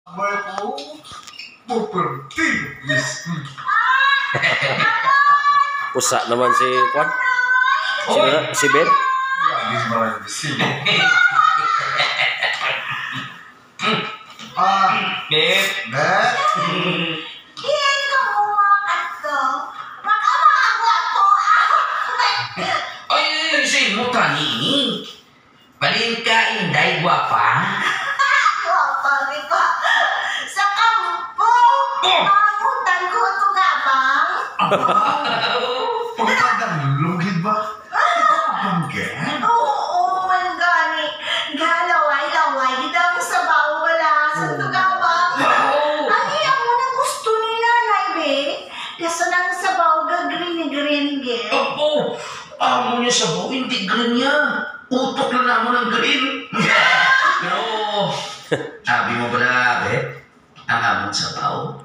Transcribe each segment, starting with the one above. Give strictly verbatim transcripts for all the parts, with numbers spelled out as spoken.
May po, po perti. Usa naman si Kwan. Sino na? Si Ben? Yan, yung mga gising. Ah, Beb. Beb. Diin ka mo, mga kadto? Baka mga gwapo. Ay, ay, ay, sa imo, tani. Balin ka, Inday, gwapa? Gwapa, di ba? Sa kampo. Oh! Mabutan ko ito, gabang. Aba, pagpadalong gid ba? Ito ang gid? Oo, man gani. Galaway-laway, gid ang sabaw wala sa Oh. Tugabang. Wow. Ay, amo na gusto ni Nanay, be. Kaso nang sabaw ga green-green, ge. Opo, amo niya sabaw, hindi green niya. Utok lang naman ang green. Pero, sabi mo pala, be, ang amon sabaw,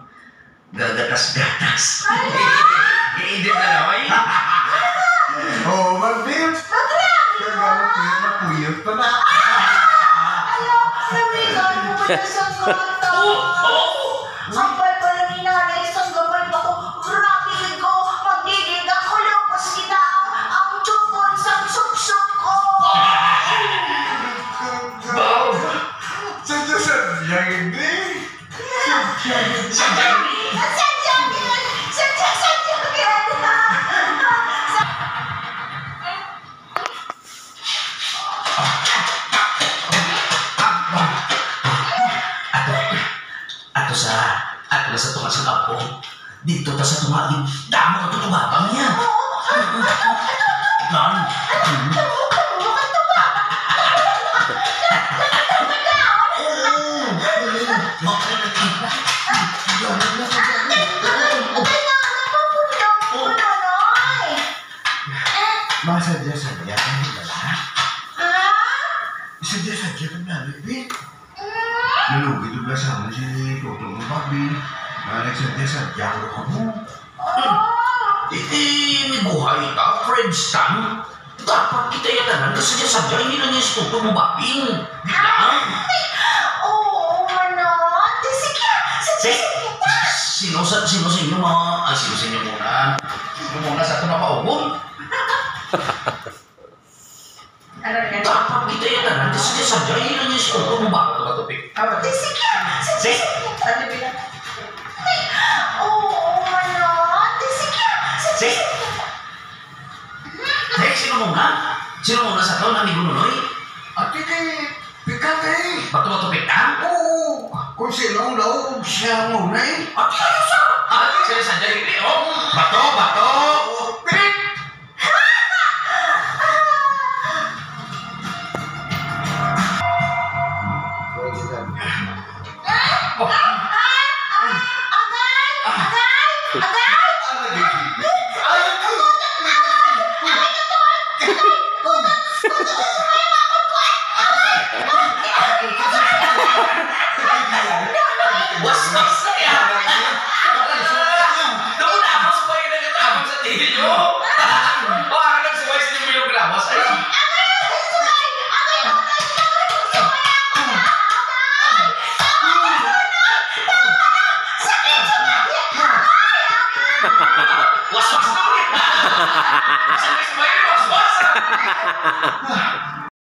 gagatas-gatas. Ala! Hindi na, oy. Oo, Marvin. Magrabe Kaya ka. Gano'n, kaya nakuyot pa na. Ala, sabi ko, ano ba na sa kwarta? Oo, oo. Ang pala ni Nanay, isang gamay pa ko. Grabe ko, magdidid ako, lupos kita ang, ang tsukon sa supsup ko. Wow! Sa Diyos, sa Diyos, hindi. Sa Diyos, sa Diyos, sa Diyos, sa Diyos. Ato, ato sa, ato na sa tunga sa kampong. Dito ta sa tunga, damo ang tutugabang niya. Gan. Masadya-sadya ka, di ba? Sadya-sadya ka na, baby. Nalugid ang kasama si Toto mo, Bobby. Nga nagsadya-sadya ko ka mo. Iti, may buhay ka, Fred Stan. Dapat kita yung tanan kasadya-sadya, hindi lang yung si Toto mo, Bobby. Di ba? Ay! Oo, ano? Di, sige, sige, Sige. sige. Sino sa, sino sa inyo mga, ah, sino sa inyo muna? Sino muna sa ito mapaugon? Ano yan? Dapat kita yung tanan kasadya-sadya, hindi lang yung si Toto mo, Bobby. Ito ba topic? Ah, Di, sige, sige, Sige. sige. Ano ba yan? Ay, oo, ano? Di, sige, sige, Sige. sige. Hey, sino muna? Sino muna sa taon, amigo Nunoy? Ati kay Pikat eh. Bato-bato pikat? Oo. Kung sino ang laog siya muna eh. Ati, ano sa? Ati, sila sa Jollibee, oh. Bato, bato. Pit! What's up, sir?